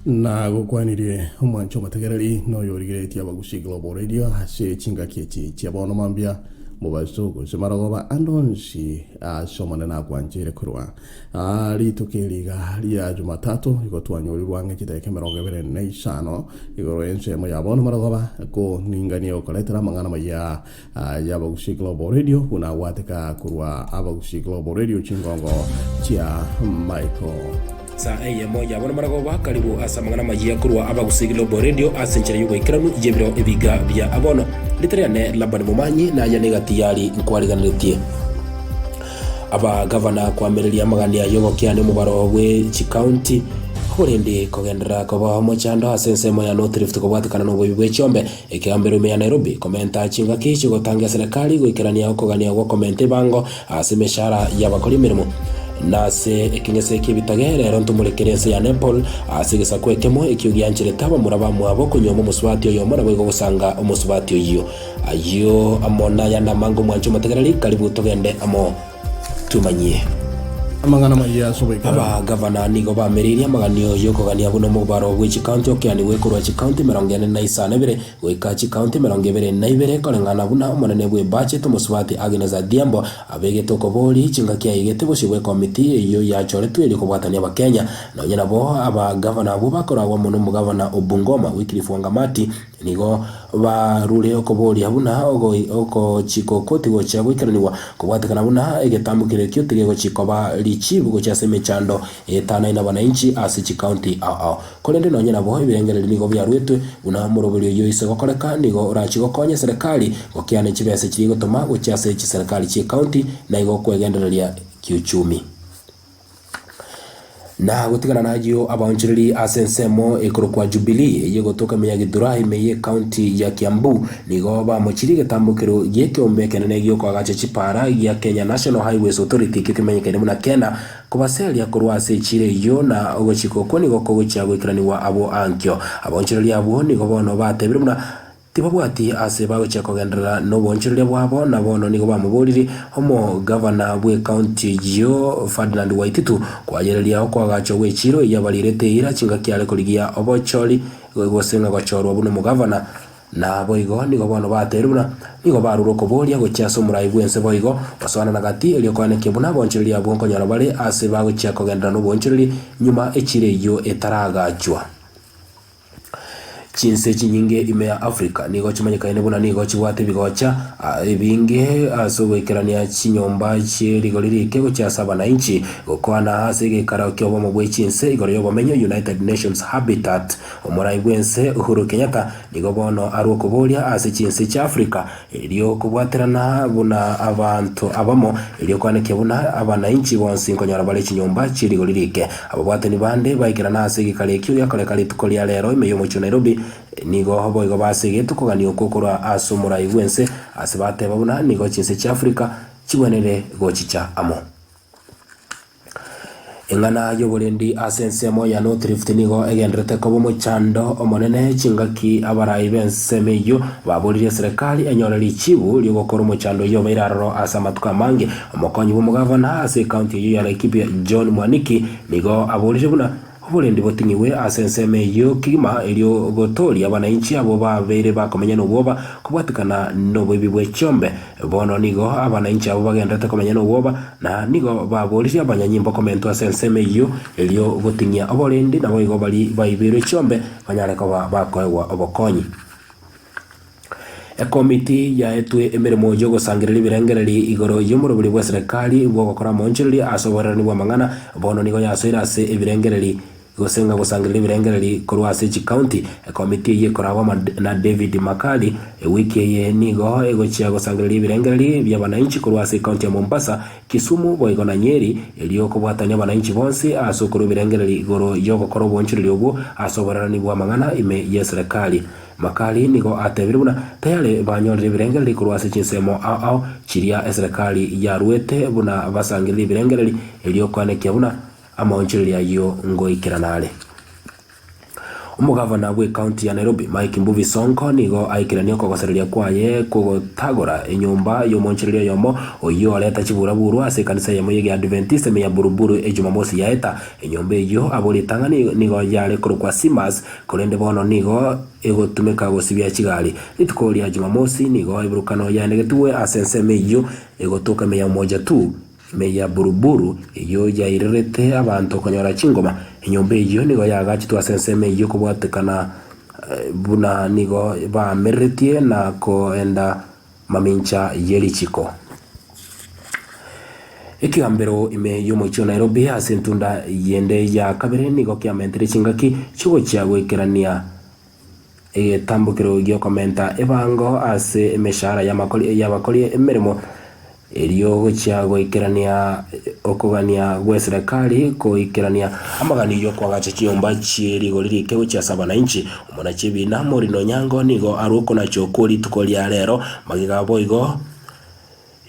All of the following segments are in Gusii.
Nagokwanirie omwancho omotegereri na oyorigeretie Abagusi Global Radio ase chingaki echi chia bono mambia, mobaso gose marogoba ande onsi ase Omonene akwancheire korwa. Aa rituko eri iga ria Jumatatu igo twanyorirwe ang'e chidakika 25 igoro y'ensemo ya bono marogoba ko ninganie gokoretera amang'ana amaya y'Abagusi Global Radio buna agwateka korwa Abagusi Global Radio chingongo chia Michael. Saa eyemo ya bono maragoba karibu ase amang'ana amayia korwa Abagusi Global Radio ase enchera y'oboikeranu y'ebiro ebiga bia abono. Rita riane Labani Momanyi naye negati yari nkwariganeretie. Abagavana koamereria amagania y'ogokiania omobaro bwe chikaunti, oborende kogenderera koba omochando ase ensemo ya North Rift kobwatekana noboibi bwe chiombe. Ekegambero ime ya Nairobi komenta chingaki chigotangia eserekari goikerania okogania gwokomenta ebango ase emeshahara y'abakori emeremo. Na ase ekeng'ese ki'ebitage rero ntomorekere ense ya Nepal ase egesaku ekemo ekio giancherete abamura bamwabo konyuoma omosubati oyomo naboigo gosanga omosubati oyio. Ayio amo nayande amange omwanche omotegereri, karibu togende amo twemanyie. Amang'ana amayia ase oboikeranu. Abagavana nigo bamereirie amaganio y'okogania buna omobaro bwe chikaunti okeanigwe korwa chikaunti 45 goika chikaunti 22 koreng'ana buna omonene bw'ebacheti omosubati Agnes Adhiambo abegete okobori chingaki aigete bosio bw'ekomiti eyio yachoretwe erio kobwatania abakenya. Nonye nabo abagavana abwo bakoragwa amo nomogavana o Bungoma Wycliffe Wangamati Nigo barure okoboria buna ogochika okwo tigochia goikeranigwa, kobwatekana buna egetambo keria ekio tigegochia koba richibu gochia ase emechando etanaine abanainchi ase chikaunti ao ao. Korende nonye nabo ebirengererio nigo biaruetwe buna omoroberio oyio oise gokoreka nigo orachie gokonya eserekari gokiana chibesa chiria egotoma gochia ase chiserekari chi'ekaunti na igo kwegendereria kiuchumi. Na gotigana nayio abaonchoreri ase ensemo ekorokwa Jubilee eyio egotoka ime ya Githurai ime y'ecounty ya Kiambu nigo bamochirie egetambokero gi'ekeombe ekenene gi'okoagacha chipara gia Kenya National Highways Authority ekio kemenyekaine buna KeNHA kobaseria korwa ase echiro eyio na ogochika okwo nigo kogochia goikeranigwa abwo ankio. Abaonchoreri abwo nigo bono batebire buna Tibabwati aase bagochia kogenderera noboonchoreria bwabo, na bono nigo bamoboririe omogavana bw'ekaunti eyio Ferdinand Waititu koayereria okoagachwa gw'echiiro eyio abarirete eira chingaki are korigia obochori gose ng'a gochorwa buna omogavana. Na boigo nigo bono batebirie buna nigo barure okoboria gochia ase omorai bw'ense boigo gosoanana gati erio koenekia buna aboonchoreria abwo nkonyora bare aase bagochia kogenderera noboonchoreria nyuma echiiro eyio etaraagachwa. Chinse chinyinge ime ya Africa nigo chimanyekaine buna nigo chibwate ebigocha ebinge ase ogoikerania chinyomba chie rigori rike gochia ase abanainchi. Gokwana ase egeikaro ki'obomo bwe chinse igoro y'obomenyo, United Nations Habitat, omorai bw'ense Uhuru Kenyatta nigo bono arwe okoboria ase chinse chia Africa Erio kobwaterana buna abanto abamo, erio koanekia buna abanainchi bonsi nkonyora bare chinyomba chie rigori rike. Ababwatani bande baikerana ase egekaro ekio giakoreka rituko ria rero ime y'omochie o Nairobi, nigo boigo basegetwe kogania okwo korwa ase omorai bw'ense ase bateba buna nigo chinse chia Africa chibwenerire gochicha amo. Eng'ana y'oborendi ase ensemo ya North Rift nigo egendererete koba omochando omonene chingaki abarai b'ensemo eyio baboririe eserekari enyore richibu ri'ogokora omochando oyio obeire aroro ase amatuko amange. Omokonyi bw'omogavana ase ekaunti eyio ya Laikipia John Mwaniki nigo aboririe buna Oborendi boting'igwe ase ensemo eyio kegima erio gotooria abanainchi abwo babeire bakomenya nobwoba kobwatikana noboibi bwe chiombe. Bono nigo abanainchi abwo bagenderete komenya nobwoba, na nigo baboririe abanyanyimbo komentwa ase ensemo eyio erio goting'ia oborendi naboigo baria baibeirwe chiombe banyare koba bakoegwa obokonyi. Ekomiti yaetwe emeremo y'ogosangereria ebirengererio igoro y'omoroberi bw'eserekari bw'ogokora amaonchoreria ase oboererani bw'amang'ana, bono nigo yasoire ase ebirengererio gose ng'a gosangereria ebirengererio korwa ase chikaunti. Ekomiti eyio ekoragwa na David Makali ewiki eye nigo egochia gosangereria ebirengererio bi'abananchi korwa ase ekaunti ya Mombasa, Kisumu boigo na Nyeri, erio kobwatania abananchi bonsi ase okorua ebirengererio igoro y'ogokora oboonchoreria obwo ase oboererani bw'amang'ana ime y'eserekari. Makali nigo atebire buna tayare banyorire ebirengererio korwa ase chinsemo ao ao chiria eserekari yaruete buna basangererie ebirengererio erio koenekia buna amaonchorerio ayio ngoikerana are. Omogavana bw'ecounty ya Nairobi, Mike Mbuvi Sonko nigo aikeranie okogosereria kwaye kw'ogotagora enyomba y'omoonchoreria oyomo oyio oreta chiburaburu ase ekanisa eyemo y'Egeadventista ime ya Buruburu Ejumamosi yaeta. Enyomba eyio abwo ritang'ani nigo yare korokwa Simas, korende bono nigo egotumeka gosibia chigari. Rituko ria Jumamosi nigo eburukano yaenegetigwe ase ensemo eyio egotoka ime ya Umoja Tu. Ime ya Buruburu, eyio yairerete abanto konyora chingoma. Enyomba eyio nigo yaagachetwe ase ensemo eyio kobwatekana buna nigo baamereretie na koenda mamincha ye richiko. Ekegambero ime y'omochie o Nairobi ase entunda yende ya kabere nigo kiamentire chingaki chigochia goikerania egetambokero gi'okomenta ebango ase emeshahara y'abakori emeremo, erio gochia goikerania okogania gw'eserekari goikerania amaganio y'okoagacha chinyomba chie rigori rike gochia ase abanainchi. Omonachi ebiina Maureen Onyango nigo arwe okonacha okwo rituko ria rero magega boigo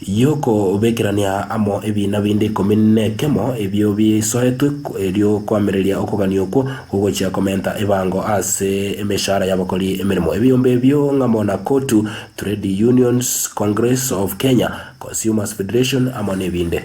Y'okobekerania amo ebiina binde ikomi nekemo, ebio bisoetwe, erio koamereria okogania okwo gogochia komenta ebango ase emeshahara y'abakori emeremo. Ebiombe ebio ng'amo na COTU, Trade Unions Congress of Kenya, Consumers Federation amo nebinde.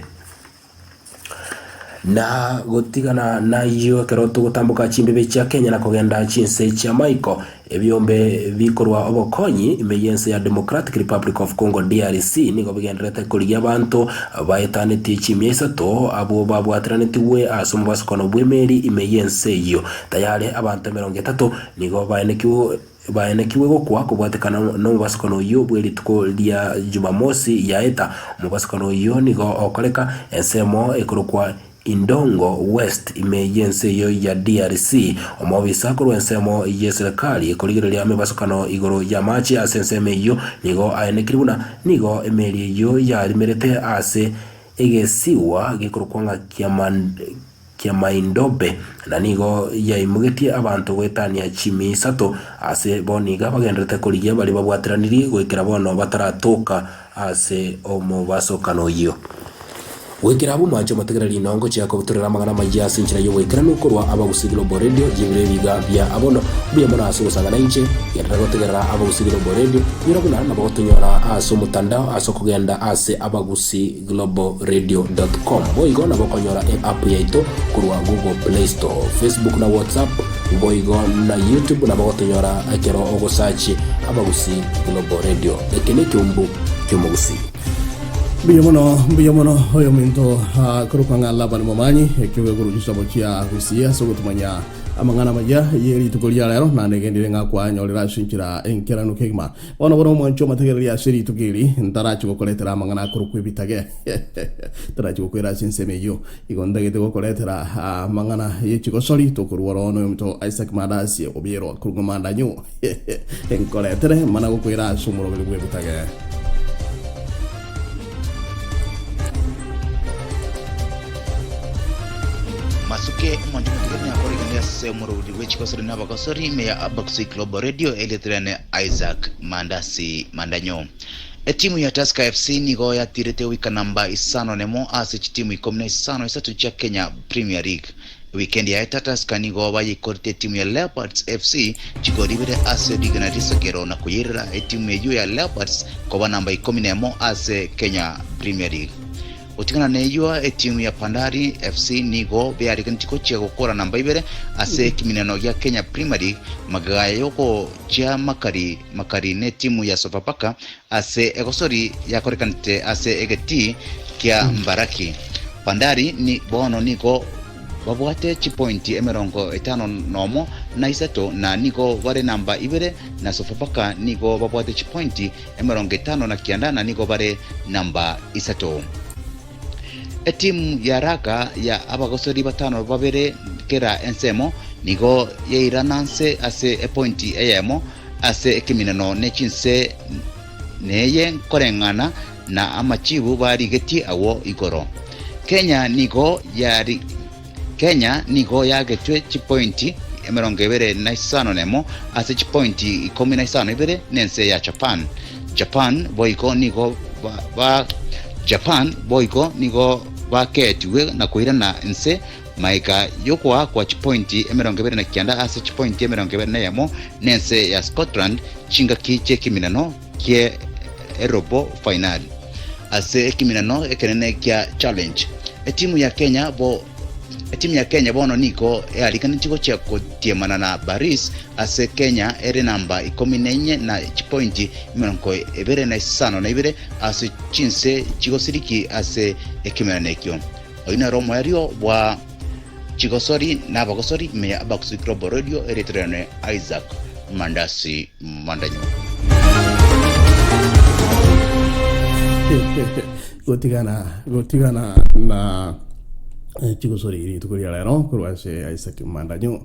Na gotigana nayio ekero togotamboka chimbibe chia Kenya na kogenda chinse chia maiko, ebiombe bikorwa obokonyi ime y'ense ya Democratic Republic of Congo DRC nigo bigendererete korigia abanto baetanetie chimia isato abwo babwateranetigwe ase omobasukano bw'emeri ime y'ense eyio. Tayare abanto emerongo etato nigo baenekiwe Baenekigwe gokwa kobwatekana nomobasukano oyio bwe rituko ria Jumamosi yaeta. Omobasukano oyio nigo okoreka ensemo ekorokwa Indongo West ime y'ense eyio ya DRC. Omobisa korwa ensemo y'eserekari ekorigereria emebasukano igoro y'amache ase ensemo eyio nigo aenekire buna nigo emeri eyio yarimerete ase egesigwa gekorokwa ng'a Kiamaindobe, na nigo yaimogetie abanto goetania chimi isato ase bono iga bagendererete korigia baria babwateranirie goikera bono bataratoka ase omobasokano oyio. Goikera abwo mwanche omotegereri rinongo chia kobutorera amang'ana amayia ase enchera y'ogoikeranu korwa Abagusii Global Radio y'ebiro ebiga bia abono. Mbuya mono ase ogosang'ana inche, genderera gotegerera Abagusii Global Radio, inyora buna nabo gotonyora ase omotandao ase okogenda ase Abagusii Globalradio dot com. Boigo nabo okonyora eapp yaito korwa Google Play Store, Facebook na WhatsApp, boigo na YouTube nabo ogotonyora ekero ogosachi Abagusii Global Radio. Eke nekeumbu ki'omogusii. Mbuya mono, mbuya mono oyo ominto akorokwa ng'a Labani Momanyi, ekio gekorwa chisabo chia Gusii ase ogotumanya amang'ana amaya ye rituko ria rero, naende ngendire ng'a kwanyorire ase enchera enkeranu kegima. Bono buna omwancho omotegereri ase rituko eri, ntarache gokoretera amang'ana akorokwa ebitage, ntarache gokwera ase ensemo eyio. Igo ntagete gokoretera amang'ana ye chigosori tokorua ororo noyominto Isaac Mandasi obiirwa korwa Mandanyu. Nkoretere mana gokwera ase omoroberi bw'ebitage. Masuke, Omonto omotegereri nakoregane ase omoroberi bwe chigosori na abagosori ime ya Abakusii Global Radio erietera Isaac Mandasi Mandanyo. Etimu ya Tusker FC nigo yatirete goika namba isano nemo ase chitimu ikomi na isano isato chia Kenya Premier League. Ewikendi yaeta Tusker nigo bayeikorete etimu ya Leopards FC chigori ibere ase rigena risegero na koyeirera etimu eyio ya Leopards koba namba ikomi nemo ase Kenya Premier League. Gotigana neyio, etimu ya Bandari FC nigo bearigenetie gochia gokora namba ibere ase ekimineno gia Kenya Premier League magega yogochia makari makari netimu ya Sofapaka ase egosori yakorekanete ase egetii kia Mbaraki. Bandari ni bono nigo babwate chipointi emerongo etano nomo na isato na nigo bare namba ibere na Sofapaka nigo babwate chipointi emerongo etano na kianda na nigo bare namba isato. Etimu ya raga ya abagosori batano babere kera ensemo nigo yairana nse ase epointi eyemo ase ekemineno ne chinse neye nkoreng'ana na amachibu barigetie agwo igoro. Kenya nigo yari Kenya nigo yagetwe chipointi emerongo ebere na isano nemo ase chipointi ikomi na isano ibere nense ya Japan. Japan boigo nigo ba Japan boigo nigo bakeetigwe na koirana inse. Maega y'ogoakwa chipointi 29 ase chipointi 21 n'ense ya Scotland chingaki chi'ekeminano kie erobo fainali. Ase ekeminano ekenene kia Challenge, etimu ya Kenya bo Etimu ya Kenya bono nigo eariganetie gochia gotiemana na Paris ase Kenya ere namba ikomi na inye na chipointi 25 na ase chinse chigosiriki ase ekemerano ekio. Oyio nere omoerio bwa chigosori na abagosori ime ya Abakusii Global Radio erieta Isaac Mandasi Mandanyo. Gotigana gotigana na eh, chigosori rituko ria rero korwa ase Isaac Mandanyo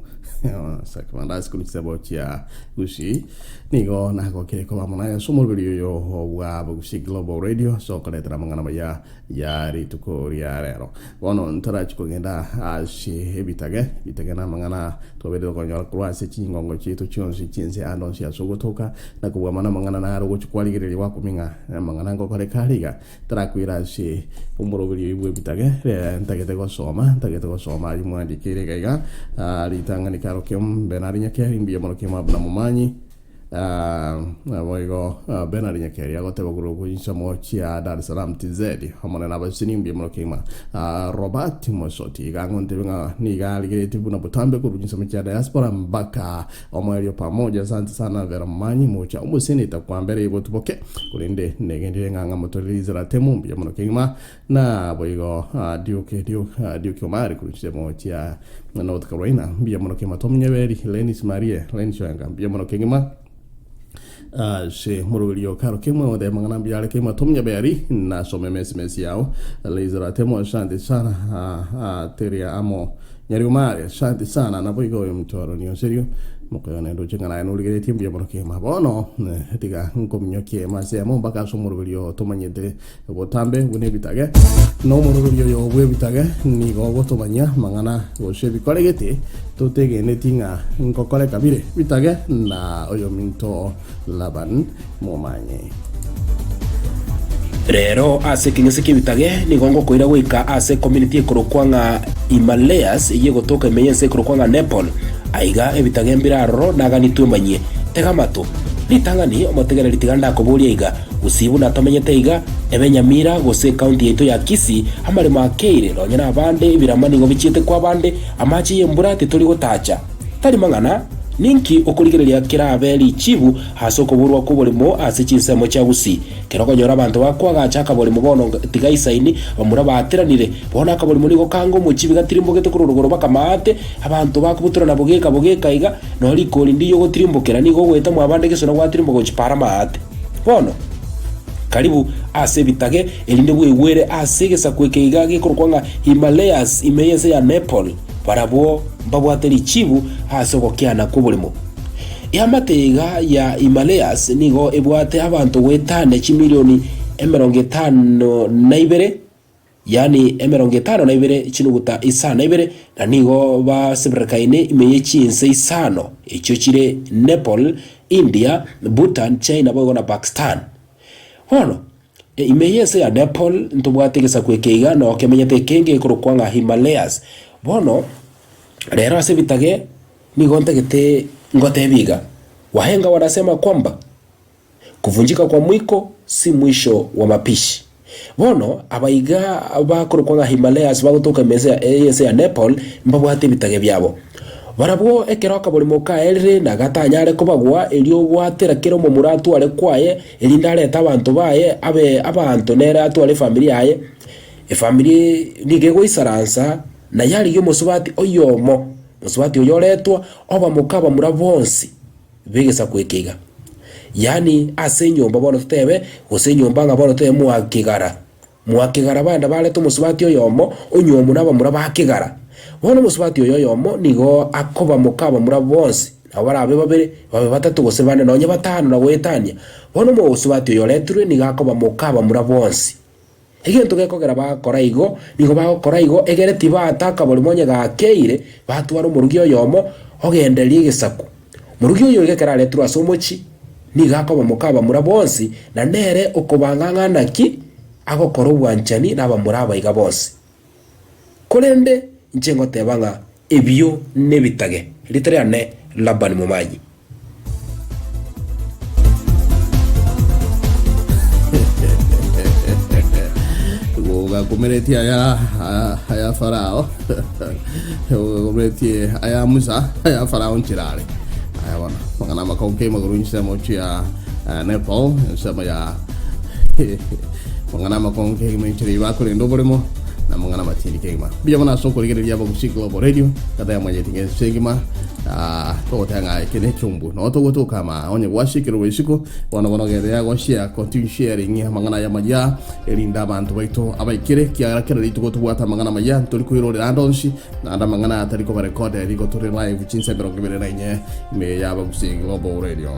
Isaac Mandasi korwa chisebo chia Gusii nigo nagokire koba amo naye ase omoroberi oyo bwa Gusii Global Radio ase okoretera amang'ana maya ya rituko ria rero. Bono ntarachi kogenda ase ebitage, ebitage namang'ana twabeire tokonyora korwa ase chingongo chiaito chionsi chi'ense ande onsi ase ogotoka, na kobua mono amang'ana naro ogochia kwarigereria gwakumia ng'a amang'ana ngokoreka are iga. Ntarakwira ase omoroberi oyio bw'ebitage, rero ntagete gosoma, ntagete gosoma ayio mwandikeire iga iga, ritang'ani karo mbe nare nyakeri mbuya mono kemo abuna momanyi. Naboigo Bernard Nyakeri agoteba korwa chinsemo chia Dar es Salaam TZ, Omonene abasesenie mbuya mono kegima. Robert Mosoti iga agontebia ng'a nigo arigeretie buna botambe korwa chinsemo chia diaspora mpaka omoerio pamoja. Asante sana Vera Momanyi mocha omoseneta kwambere igotuboke korende negenderere ng'a ng'amotorere Ezra Temu mbuya mono kegima. Naboigo Duke Duke Duke Omari korwa chinsemo chia North Carolina mbuya mono kegima. Tom Nyeberi, Lenis Marie, Lenis Oenga mbuya mono kegima. Ase moroberio karo kemwe goteba amang'ana mbuya are kegima. Tom Nyeberi nasome emesimesi yao. Liza Ratemo asante sana Teria amo Nyari Omari asante sana naboigo oyo mtwaro nionserio mokoyone ndoche ng'a naye norigeretie mbuya mono kegima. Bono tiga nkominyokie masemo mpaka ase omoroberio tomanyete Obotambe buna ebitage, na omororori oyo bw'ebitage nigo ogotomanyia amang'ana gose ebikoregete totegeneti ng'a nkokoreka bire bitage na oyominto Laban momanye. Rero ase ekeng'ese ki'ebitage nigo ngokoira goika ase ecommunity ekorokwa ng'a Himalayas eyio egotoka ime y'ense ekorokwa ng'a Nepal. Aiga ebitage mbire aroro naganitwe manyie. Tega amato. Ritang'ani omotegereri tiga ndakoborie iga, Gusii buna tomenyete iga, ebe Nyamira gose ecounty yaito ya Kisii, amaremo akeire, nonya nabande ebirama nigo bichiete kwabande, amache y'embura titori gotacha. Tari mang'ana, ninki okorigereria kerabe richibu ase okoborwa kw'oboremo ase chinsemo chia Gusii? Kero okonyora abanto bakoagacha akaboremo bono tigaisaini, abamura baateranire, bono akaboremo nigo kanga omochibi gatirimbogete korwa rogoro baka maate, abanto bakobutorana bogeka bogeka iga, nonya rikori ndiyo ogotirimbokera nigo ogoeta mwabande gesona gwatirimboka gochia para maate. Bono, karibu ase ebitage, erinde bweigwere ase egesaku eke iga gekorokwa ng'a Himalayas ime y'ense ya Nepal, barabwo mbabwate richibu ase ogokiana kw'oborimo. Eamate iga ya Himalayas nigo ebwate abanto goetania chimilioni 52, yaani 52 chinuguta isano na ibere, na nigo baseberekaine ime ye chinse isano, echio chire Nepal, India, Bhutan, China boigo na Pakistan. Bono, ime y'ense ya Nepal ntobwate egesaku eke iga noo kemenyete ekenge gekorokwa ng'a Himalayas. Bono, rero ase ebitage nigo ntagete ngotebie iga, wahenga wanasema kwamba Kuvunjika kwa mwiko si mwisho wa mapishi. Bono abaiga bakorokwa ng'a Himalayas bagotoka ime y'ense ya Nepal mbabwate ebitage biabo. Barabwo ekero akaborimo kaerire na gatanyare kobagwa erio gwatera kera omomura atware kwaye erinde arete abanto baye abe abanto nere atware efamiri yaye. Efamiri nigo egoisaransa na yarigia omosubati oyomo, mosubati oyo oretwa oba moka abamura bonsi. b'egesaku eke iga, yaani ase enyomba bono totebe, gose enyomba ng'a bono totebe mwakegara, mwakegara bande barete omosubati oyomo, onywomu na abamura ba kegara. Bono omosubati oyo oyomo nigo akoba moka abamura bonsi, nabo barabe babere, babe batato gose bane nonye batano na goetania. Bono omosubati oyo oretirwe nigo akoba moka abamura bonsi. Egento gekogera bagakora igo, nigo bagokora igo egere tibaataka borimo onye gakeire, batware omorugi oyomo ogendereria egesaku. Morugi oyo iga ekero aretirwe ase omochie, nigo akoba moka abamura bonsi, na nere okobanga ng'a naki agokora obwanchani nabamura aba iga bonsi. Korende. Inche ngoteba ng'a ebio nebitage. Rieta riane Labani Momanyi. Gogakumeretie aya aya Farao, gogakumeretie aya Musa, aya Farao nchera are. Aya bono, mang'ana amakong'u kegima korwa ensemo chia Nepal, ensemo ya mang'ana amakong'u kegima enchera eyio bakorenda oboremo, na amang'ana amatindi kegima. Mbuya mono ase okorigereria Abagusii Global Radio, tata yamanyeti ng'a ense engima ah, togoteba ng'a eke nekiombu. Noo togotoka ama onye gwasiekire isiko, bono bono genderera goshare, continue sharing amang'ana aya amaya, erinde abanto baito abaikere, ekiagera kera rituko tobwate amang'ana amaya, ntori koirorera ande onsi, naende amang'ana aya tari koba recorded, igo tore live chinsa 24 ime y'Abagusii Global Radio.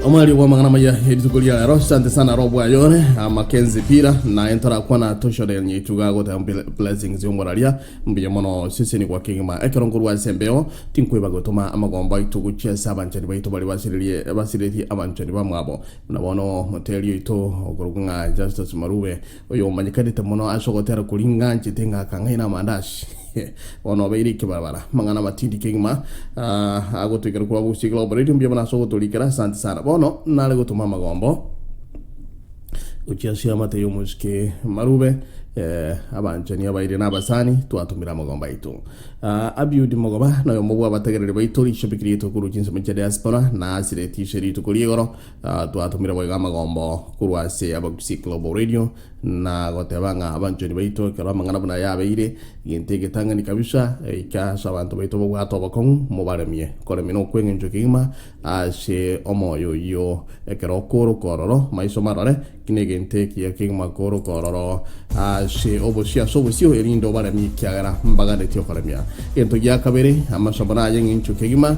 Omweri bw'amang'ana amaya erituko ria rero asante sana Rob Ayore Mackenzie Pira naye ntorakwana toshore nyetuga goteba blessings yomoraria mbuya mono seseni gwa kegima ekero nkorwa ase embeo tinkweba gotoma amagombo aito gochia ase abanchani baito baria basirerie basiretie abanchani bamwabo buna bono moteri oito okorokwa ng'a Justus Marube Oyomanyekanete mono ase ogotera koria ng'anchete ng'a akang'aina amandasi, bono obeire ekebarabara. Amang'ana amatindi kegima agotoikera korwa Gusii Global Radio mbuya mono ase ogotorikera, asante sana. Bono nare gotoma amagombo gochia ase amate y'omosike Marube, abanchani abaire na abasani twatomire amagombo aito. Abiudi Mogoba noyomo bw'abategereri baito rishabiki riaito korwa chinsemo chia diaspora na asireti ase rituko ri'igoro. Twatomire boigo amagombo korwa ase Abagusii Global Radio na goteba ng'a abanchoni baito ekero amang'ana buna aya abeire, egento egetang'ani kabisa eika ase abanto baito babwate obokong'u mobaremie. Koremia nokweng'encho kegima ase omoyo oyio ekero okooroka ororo maiso marore, ki negento ekiya kegima kooroka ororo ase obosio ase obosio erinde obaremie ekiagera mbaganetie okoremia. Egento gia kabere, amasabo naye eng'encho kegima,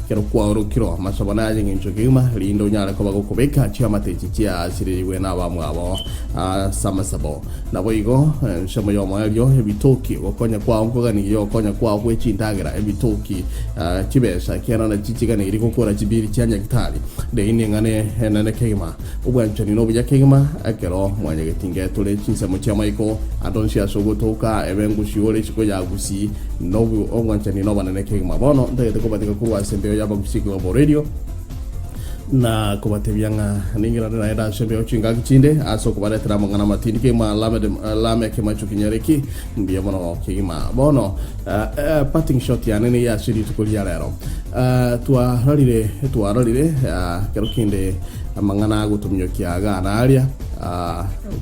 ekero kwaorokirwe amasabo naye eng'encho kegima, erinde onyare koba gokobeka chiamate echi chiasirerigwe nabamwabo ase amasabo. Naboigo ensemo y'omoerio, ebitoki, ogokonya kwao nkoganirie ogokonya kwao gwe chindagera, ebitoki, chibesa, ekiagera nachi chiganeirie gokora chibiri chia nyagitari. Riria neng'ana enene kegima. Obwanchani nobuya kegima, ekero mwanyagetinge tore chinsemo chi'amaiko ande onsi ase ogotoka, ebe ngusi ore isiko ya gusii, nobu obwanchani nobonene kegima. Bono ntagete kobatiga korwa ase embeo y'Abagusii Global Radio, na kobatebia ng'a ning'irane naende ase embeo chingaki chinde ase okobaretera amang'ana amatindi kegima Lamed Lameck Machuki Nyariki, mbuya mono kegima. Bono parting shot yane nigo ase rituko ria rero. Twarorire twarorire kero kende Amang'ana agotomiokia iga na aria,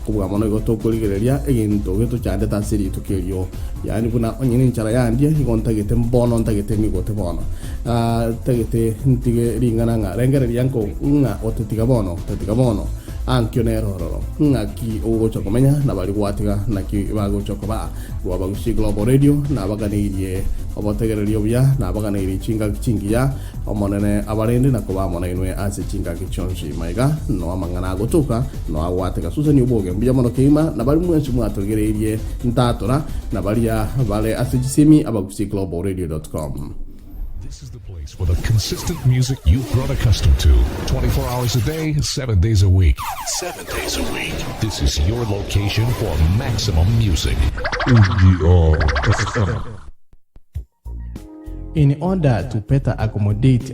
kobua mono igo tokorigereria egento getochandete ase rituko erio, yaani buna onye nenchara yandie, igo ntagete mbono ntagete nigote bono. Ntagete ntige ring'ana ng'a rengereria nko ng'a otatiga bono, otatiga bono, ankio nere ororo. Ng'aki ogocha komenya na baria gwatiga naki bagocha koba. Rwa Abagusii Global Radio nabaganeirie obotegereri obuya, nabaganeirie chingaki chingiya, Omonene abarende na koba amo nainwe ase chingaki chionsi. Maiga no amang'ana agotoka, no agwateka Susani oboge mbuya mono kegima, na baria mwensi mwatogereirie ntatora, na baria bare ase chisemi abagusii-globalradio.com. This is the place for the consistent music you've grown accustomed to. 24 hours a day, 7 days a week. 7 days a week. This is your location for maximum music. In order to better accommodate.